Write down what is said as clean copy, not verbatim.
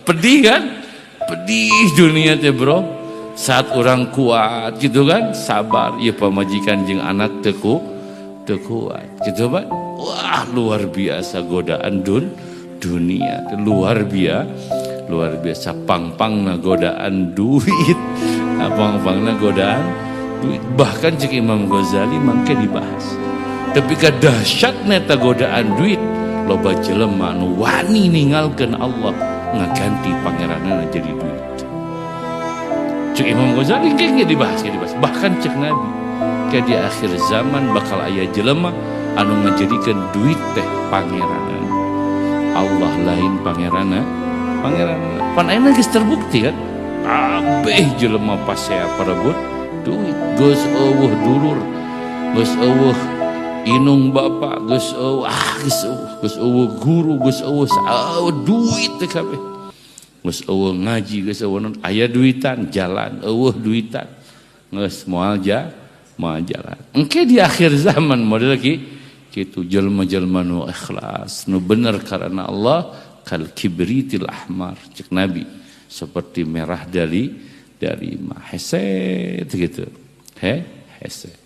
Pedih kan? Pedih dunia teh, bro. Saat orang kuat gitu kan, sabar, ya pamajikan jeung anak teu teu kuat gitu kan. Wah, luar biasa godaan dunia, luar biasa, luar biasa pang-pangna godaan duit, pang-pangna godaan duit. Bahkan cek Imam Ghazali mangke dibahas. Tapi dahsyatna eta godaan duit, loba jelema nu wani ninggalkeun Allah ngaganti pangeranna jadi duit. Cek Imam Ghazali kayaknya dibahas, kayak dibahas. Bahkan cek Nabi, kayak di akhir zaman bakal aya jelema anu ngajadikeun duit teh pangeranna. Allah lain pangeranna, pangeran. Pan ayeuna geus terbukti kan? Kabeh jelema pasea parebut duit, geus eueuh dulur, geus eueuh inung bapak, geus eueuh, ah geus eueuh, geus eueuh guru, geus eueuh eueuh duit teh kabeh. Geus eueuh ngaji, geus eueuh naon, aya duitan jalan, eueuh duitan geus moal moal jalan. Engke di akhir zaman model lagi kitu, jelema-jelema nu ikhlas, nu bener karena Allah, kal kibritil ahmar, cek Nabi, seperti merah dari mah hese gitu, he hese.